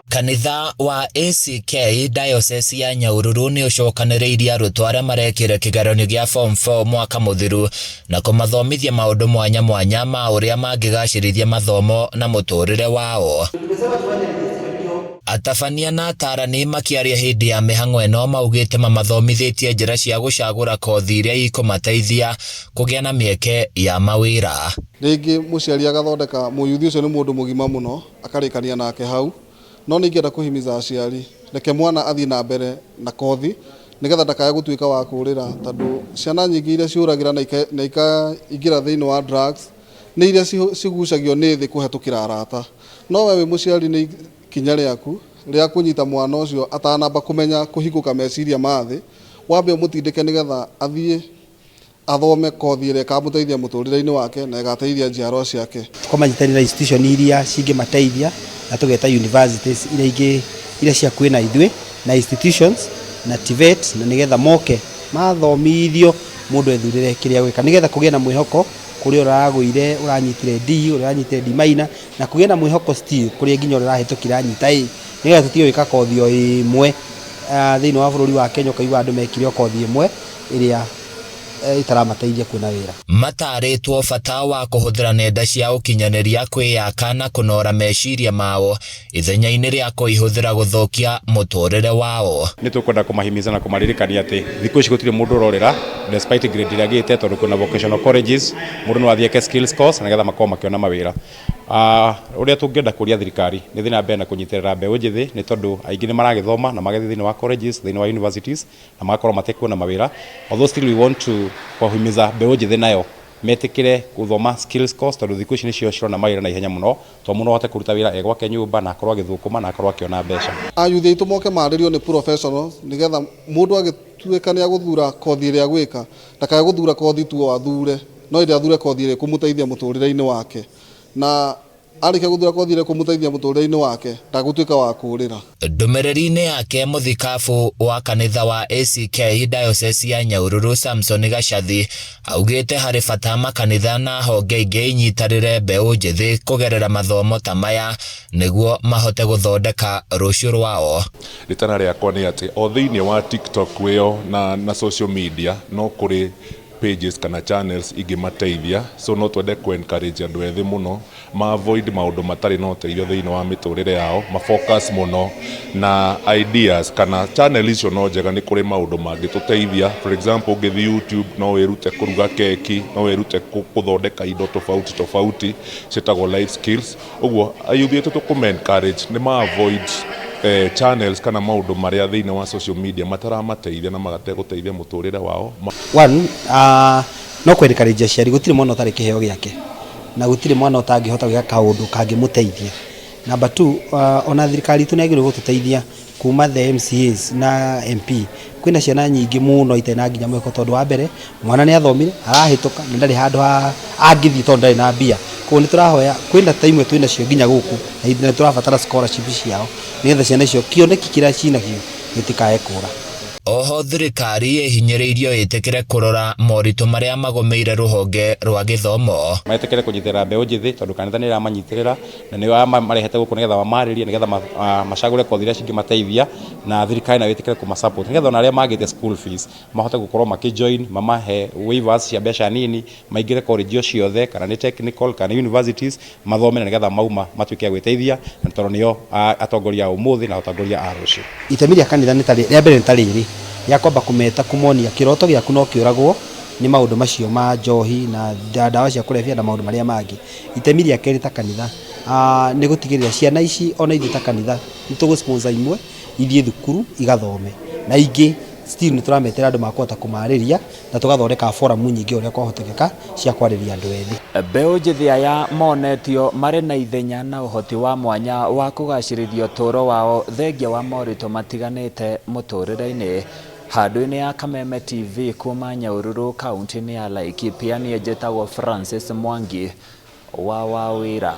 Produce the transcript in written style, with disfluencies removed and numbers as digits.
Kanitha wa ACK Diocese ya Nyahururu nĩ ũcokanĩrĩirie arutwo arĩa marekire kĩgeranio gĩa form 4 mwaka mũthiru na kũmathomithia maũndũ mwanya mwanya ma ũrĩa mangĩgacĩrithia mathomo na mũtũrĩre wao. Atabania na atarani makĩaria hĩndĩ ya mĩhang'o ĩno maugĩte mamathomithĩtie njĩra cia gũcagũra kothi iria ikũmateithia kũgĩa na mĩeke ya mawĩra. Rĩngĩ mũciari agathondeka mũyuthi ũcio nĩ mũndũ mũgima mũno akarĩkania nake hau, no nĩ ingĩenda kũhimiza aciari reke mwana athiĩ na mbere na kothi nĩgetha ndakae gũtuĩka wa kũrĩra, tondũ ciana nyingĩ iria ciũragĩra na ikaingĩra thĩinĩ wa drugs nĩ iria cigucagio nĩ thĩ kũhetũkĩra arata. No we wĩ mũciari nĩ ikinya rĩaku rĩa kũnyita mwana ũcio atanamba kũmenya kũhingũka meciria ma thĩ, wambe ũmũtindĩke nĩgetha athiĩ athome kothi ĩrĩa ĩkamũteithia mũtũrĩre-inĩ wake na ĩgateithia njiarwa ciake. Tũkamanyitanĩra institution iria cingĩmateithia na tũgeta universities iria ingĩ iria cia hakuhĩ na ithuĩ na institutions na TVET, na nĩgetha moke mathomithio mũndũ ethurĩre kĩrĩa egwĩka, nĩgetha kũgĩe na mwĩhoko kũrĩ ũrĩa ũragũire ũranyitire D, ũrĩa ũranyitire D minor, na kũgĩe na mwĩhoko still kũrĩ nginya ũrĩa ũrahĩtũkire anyita A, nĩgetha tũtige gwĩka kothi o ĩmwe thĩinĩ wa bũrũri wa Kenya, ũkaigua andũ mekire o kothi ĩmwe ĩrĩa ĩtaramateithia kuona wĩra. Matarĩtwo bata wa kũhũthĩra nenda cia ũkinyanĩria kwĩyaka na kũnora meciria mao ithenya-inĩ rĩa kũihũthĩra gũthũkia mũtũrĩre wao. Nĩ tũkwenda kũmahimiza na kũmaririkania atĩ thikũ ici gũtirĩ mũndũ ũrorĩra despite grade ĩrĩa agĩte, tondũ kwĩna vocational colleges, mũndũ no athiĩ eke skills course nĩgetha makorwo makĩona mawĩra. Ũrĩa tũngĩenda kũria thirikari nĩ ĩthiĩ na mbere na kũnyitĩrĩra mbeũ njĩthĩ, nĩ tondũ aingĩ nĩ maragĩthoma na magathiĩ thĩinĩ wa colleges, thĩinĩ wa universities na magakorwo matekuona mawĩra. Although still we want to kũhimiza mbeũ njĩthĩ nayo metĩkĩre gũthoma skills course, tondũ thikũ ici nĩcio cirona mawĩra na ihenya mũno, tondũ mũndũ no ahote kũruta wĩra e gwake nyũmba na akorwo agĩthũkũma na akorwo akĩona mbeca. Ayuthi aitũ moke marĩrio nĩ professionals nĩgetha mũndũ agĩtuĩka nĩ agũthura kothi ĩrĩa agwĩka ndakae gũthura kothi tu o athure, no ĩndĩ athure kothi ĩrĩa ĩkũmũteithia mũtũrĩre-inĩ wake, na arĩkia gũthura kothi ĩrĩa ĩkũmũteithia mũtũrĩre-inĩ wake ndagũtuĩka wa kũrĩra. Ndũmĩrĩri-inĩ yake mũthikabu wa kanitha wa ACK Diocese ya Nyahururu Samson Gacathi augĩte harĩ bata makanitha na honge ingĩ inyitanĩre mbeũ njĩthĩ kũgerera mathomo ta maya nĩguo mahote gũthondeka rũciũ rwao. Rĩtana rĩakwa nĩ atĩ o thĩinĩ wa TikTok ĩyo na social media no kũrĩ pages kana channels ingĩmateithia, so no twende kũ encourage andũ ethĩ mũno ma avoid maũndũ matarĩ na ũteithio thĩinĩ wa mĩtũrĩre yao, ma focus mũno na ideas kana channel icio no njega, nĩ kũrĩ maũndũ mangĩtũteithia. For example, ũngĩthiĩ YouTube no wĩrute kũruga keki, no wĩrute gũthondeka indo tofauti tofauti ciĩtagwo life skills. Ũguo ayuthi aitũ tũkũma encourage nĩ ma avoid channels kana maũndũ marĩa thĩinĩ wa social media mataramateithia na magategũteithia mũtũrĩre wao. One, no kũ encourage aciari, gũtirĩ mwana ũtarĩ kĩheo gĩake na gũtirĩ mwana ũtangĩhota gwĩka kaũndũ kangĩmũteithia. Number two, ona thirikari itũ nĩ yagĩrĩirwo gũtũteithia kuma the MCAs na MP. Kwĩna ciana nyingĩ mũno itarĩ na nginya mwĩhoko, tondũ wa mbere mwana nĩ athomire arahĩtũka na ndarĩ handũ ha angĩthiĩ tondũ ndarĩ na mbia. Koguo nĩ tũrahoya kwĩna ta imwe twĩnacio nginya gũkũ na nĩ tũrabatara scholarship ciao nĩgetha ciana icio kĩoneki kĩrĩa cinakĩo gĩtikae kũra. Oho thirikari ĩhinyĩrĩirio ĩtĩkĩre kũrora moritũ marĩa magũmĩire rũhonge rwa gĩthomo. Metĩkĩre kũnyitĩrĩra mbeũ njĩthĩ, tondũ kanitha nĩ ĩramanyitĩrĩra na nĩ marehete gũkũ nĩgetha mamarĩrie, nĩgetha macagũre kothi iria cingĩmateithia, na thirikari nayo ĩtĩkĩre kũma support nĩgetha ona arĩa magĩte school fees mahote gũkorwo makĩ join, mamahe waivers cia mbeca nini, maingĩre college o ciothe, kana nĩ technical kana nĩ universities, mathome na nĩgetha mauma matuĩke a gwĩteithia, na tondũ nĩo atongoria a ũmũthĩ na atongoria a rũciũ. Itemi rĩa kanitha nĩ ta rĩa mbere nĩ ta rĩrĩ, rĩa kwamba kũmeta kũmonia kĩroto gĩaku no kĩũragwo nĩ maũndũ macio ma njohi na ndawa cia kũrebia na maũndũ marĩa mangĩ. Itemi rĩa kerĩ ta kanitha nĩ gũtigĩrĩra ciana ici ona ithuĩ ta kanitha nĩ tũgũ sponsor imwe ithiĩ thukuru igathome, na ingĩ still nĩ tũrametera andũ makũhota kũmarĩria na tũgathondeka forum nyingĩ ũrĩa kwahotekeka cia kwarĩria andũ ethĩ. Mbeũ njĩthĩ aya monetio marĩ na ithenya na ũhoti wa mwanya wa kũgacĩrithia ũtũũro wao thengia wa moritũ matiganĩte mũtũrĩre-inĩ. Handũ-inĩ ya Kameme TV kuma Nyahururu kaunti-inĩ ya Laikipia, niĩ njĩtagwo Francis Mwangi wa Wawĩra.